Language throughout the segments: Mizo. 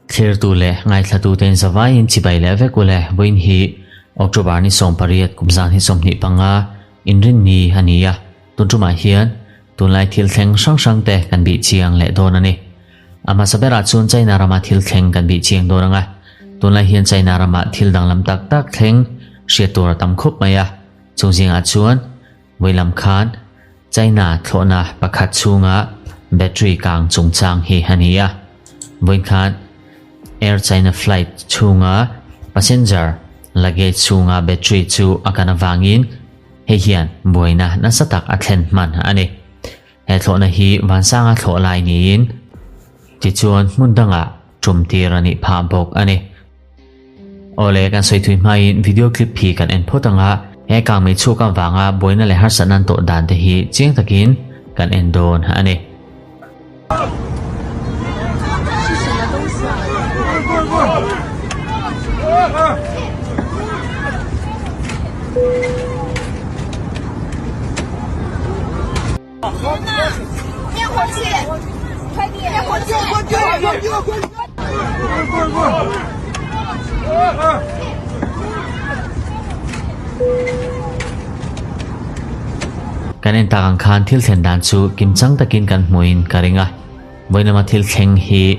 Thlirtu leh ngaithlatute in zavaiin chibai leh vek ule vawiin hi October ni 18 kum zan hi 25 inrinni a ni a, tun tumah hian tunlai thil thleng hrang hrang te kan bih chiang leh dawn a ni. A hmasa berah chuan China rama thil thleng kan bih chiang dawn ang a, tunlai hian China ramah thil danglam tak tak thleng hriat tur a tam khup mai a, chung zingah chuan Vawilam khan China thlawhna pakhat chhunga battery kang chungchang hi a ni a. Vawiin khan Air China flight chhunga passenger luggage chhunga battery chu a kan avangin hei hian buaina nasa tak a thlen hman a ni. He thlawhna hi vansanga thlawh lai niin tichuan hmun dangah tum tir a nih phah bawk a ni. Awle, kan sawi thui hmain video clip hi kan en phawt ang a, he kangmei chhuak avanga buaina leh harsatna an tawh dan te hi chiang takin kan en dawn a ni. Kan en tak ang khan thil thlen dan chu kim chang takin kan hmuin ka ring a, vawiin lama thil thleng hi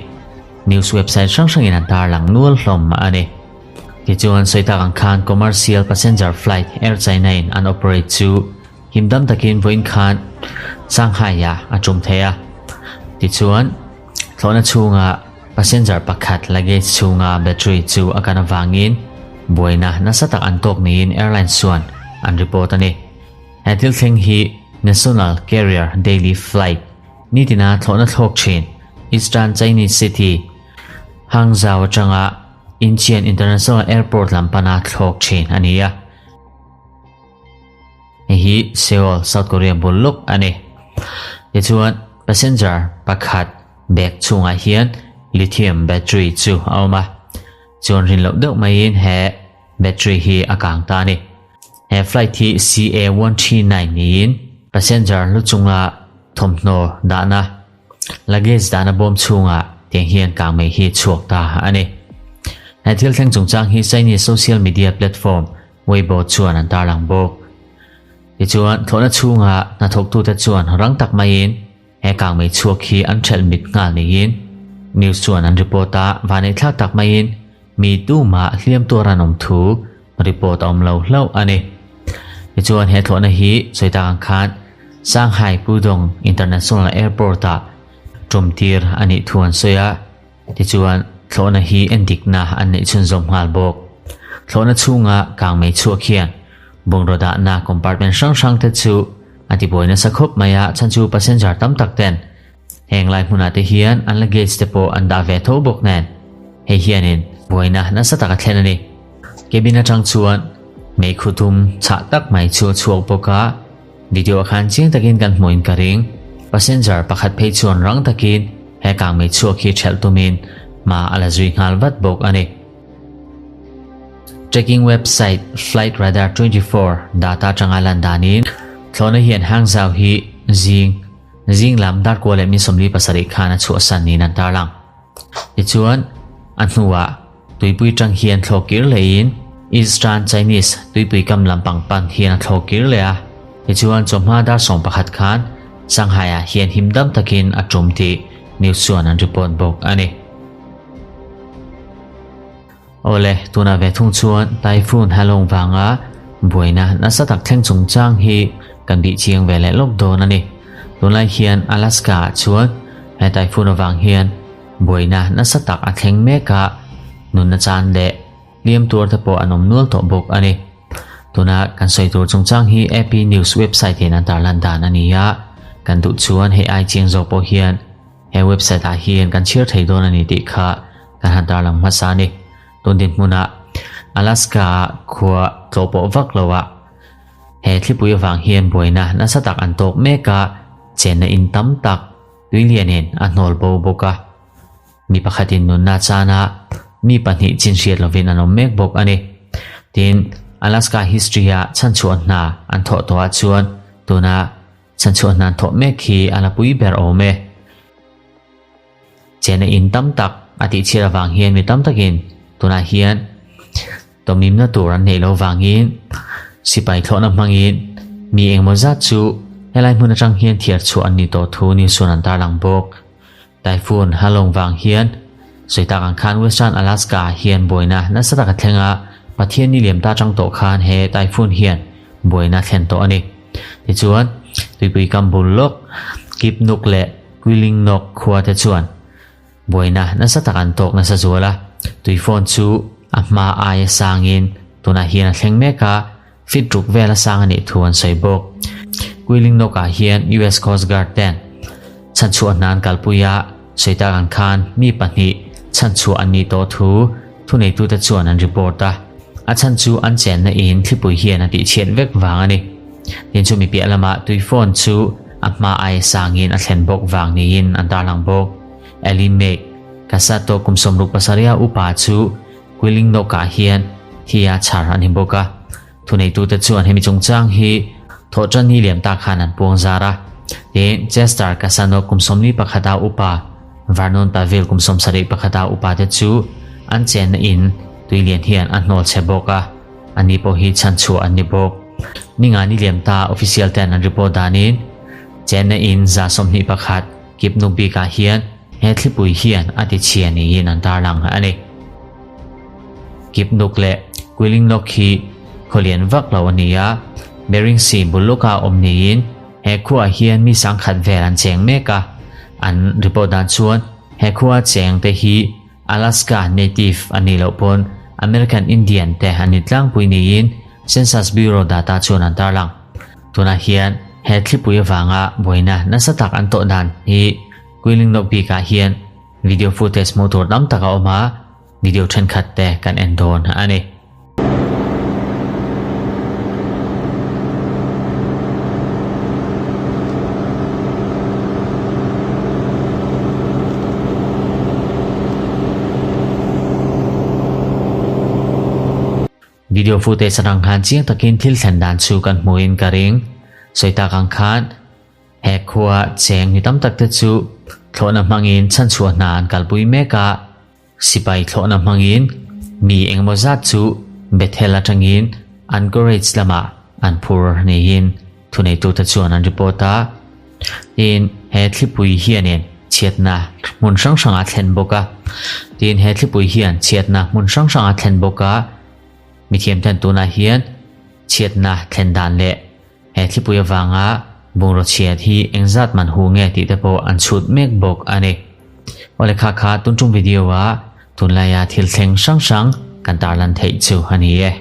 news website hrang hrangin an tarlang nual hlawm a ni. Tichuan sawi tak ang khan commercial passenger flight Air China in an operate chu Himdam takin vawiin khan Shanghai ah a tum thei a, tichuan thlawhna chhunga passenger pakhat luggage chhunga battery chu a kan avangin buaina nasa tak an tawk niin airlines chuan an report a ni. He thil thleng hi National Carrier Daily Flight nitina thlawhna thlawk thin Eastern Chinese city Hangzhou atanga Incheon International Airport lam pana thlawk thin a ni a. Hei hi Seoul, South Korea bul lawk a ni. Tichuan, passenger pakhat bag chhungah hian lithium battery chu a awm a. Chuan rin loh deuh maiin he battery hi a kang ta a ni. He flight hi CA139 niin passenger lu chunga thawmhnaw dahna luggage dahna bawm chhungah tiang hian kang mai hi chhuak ta a ni. He thil thleng chungchang hi Chinese social media platform Weibo chuan an tarlang bawk. Tichuan, thlawhna chhunga hnathawktute chuan rang tak maiin he kangmei chhuak hi an ṭhelh mit nghal niin news chuan an report a, vaneihthlak tak maiin mi tumah hliam tuar an awm thu report a awm lo hlauh a ni. Tichuan, he thlawhna hi sawi tak ang khan Shanghai Pudong International Airport-ah ṭumtir a nih thu an sawi a. Tichuan, thlawhna hi endikna an neih chhunzawm nghal bawk. Thlawhna chhunga kangmei chhuak hian bungraw dahna compartment hrang hrang te chu a tibuai nasa khawp mai a, chhan chu passenger tam tak ten heng lai hmunah te hian an luggage te pawh an dah ve tho bawk nen hei hianin buaina nasa tak a thlen a ni. Cabin atang chuan meikhu dum chhah tak mai chu a chhuak bawk a, Video ah khan chiang takin kan hmuhin ka ring. Passenger pakhat phei chuan rang takin he kangmei chhuak hi ṭhelh tumin hma a la zui nghal vat bawk a ni. Tracking website Flight Radar 24 data atanga lan danin thlawhna hian Hangzhou hi zing zing lam darkua leh min 47 khan a chhuahsan niin an tarlang. Tichuan, a hnuah tuipui tang hian thlawh kir lehin Eastern Chinese tuipui kam lampang pan hian a thlawh kir leh a. Tichuan, chawhma dar 11 khan Shanghai-ah hian him dam takin a tum tih news chuan an report bawk a ni. Awle, tunah ve thung chuan Typhoon Halong vanga buaina nasa tak thleng chungchang hi kan bih chiang ve leh lawk dawn a ni. Tunlai hian Alaska ah chuan he typhoon avang hian buaina nasa tak a thleng mek a, nunna chan leh hliam tuar te pawh an awm nual tawh bawk a ni. Tuna kan sawi tur chungchang hi AP News website in an tarlan dan a ni a, kan duh chuan hei ai chiang zawk pawh hian He website ah hian kan chhiar thei dawn a ni tih kha kan han tarlang hmasa a ni. Tun dinhmunah Alaska ah khua tlawh pawh vak lo ah he thlipui avang hian buaina nasa tak an tawk mek a, chenna in tam tak tui lianin a hnawl bo bawk a. Mi pakhatin nunna chana mi pahnih chin hriat lovin an awm mek bawk a ni. Tin, Alaska history ah chhanchhuah hna an thawh tawh ah chuan tuna Chhanchhuah hnan thawh mek hi a la pui ber awm e. Chena in tam tak a tih chhiat avang hian mi tam takin tunah hian tawmimna tur an neih loh vangin sipai thlawhna hmangin mi engemaw zat chu helai hmun atang hian thiar chhuah an ni tawh thu news chuan an tarlang bawk. Typhoon Halong vang hian sawi tak ang khan Western Alaska ah hian buaina nasa tak a thleng a, Pathian ni liam ta atang tawh khan he typhoon hian buaina a thlen tawh a ni. Tichuan, tuipui kam bul lawk Kipnuk leh Quilingnok khua te chuan buaina nasa tak an tawk nasa zual a, tui phone chu a hma aia sangin tunah hian a thleng mek a, feet ruk vel a sang a nih thu an sawi bawk. Quilingnok ah hian US Coast Guard ten chhanchhuah hna an kalpui a, sawi tak ang khan mi pahnih chhanchhuah an nih tawh thu thuneitute chuan an report a, a chhan chu an chenna in thlipui hian a tihchhiat vek vang a ni. Tin chu mi piah lamah tui phone chu a hma aia sangin a thlen bawk vang niin an tarlang bawk. Ellie Mae Casato kum 67 upa chu Quilingnok-ah hian thi a chhar a ni bawk a. Thuneitute chuan hemi chungchang hi thawhṭan ni liam tak khan an puang zar a. Tin, Chester Casano kum 41 upa, Vernon Pavel kum 71 upa te chu an chenna in tuilian hian a hnawl chhe bawk a. Ani pawh hi chhanchhuah an ni bawk. Ninga ni liam ta official ten an report danin chenna in 21 kipnuk bikah hian he thlipui hian a ti chhia niin an tarlang a ni. Kipnuk leh Quilingnok hi khawlian vak lo a ni a, Bering Sea bul lawka awm niin he khuaah hian mi sangkhat vel an cheng mek a, an report dan chuan he khua cheng te hi Alaska Native a nih loh pawn American Indian te an ni tlangpui niin Census Bureau data chuan an tarlang. Tunah hian he thlipui avanga buaina nasa tak an tawh dan hi Quilingnok bikah hian video footage hmuh tur tam tak a awm a, video thenkhat te kan en dawn a ni. Video footage atang khan chiang takin thil thlen dan chu kan hmuhin ka ring. Sawi tak ang khan he khua cheng ni tam tak te chu thlawhna hmangin chhanchhuah hna an kalpui mek a. Sipai thlawhna hmangin mi engemaw zat chu Bethel atangin Anchorage lamah an phur niin thuneitute chuan an report a. Tin, he thlipui hianin chhiatna hmun hrang hrang a thlen bawk a. Tin, he thlipui hian chhiatna hmun hrang hrang a thlen bawk a. Mithiamten tunah hian chhiatna thlen dan leh he thlipui avanga bungraw chhiat hi engzat man hu nge tih te pawh an chhut mek bawk a ni. Awle kha kha tun tum video a tunlaia thil thleng hrang hrang kan tarlan theih chu a ni e.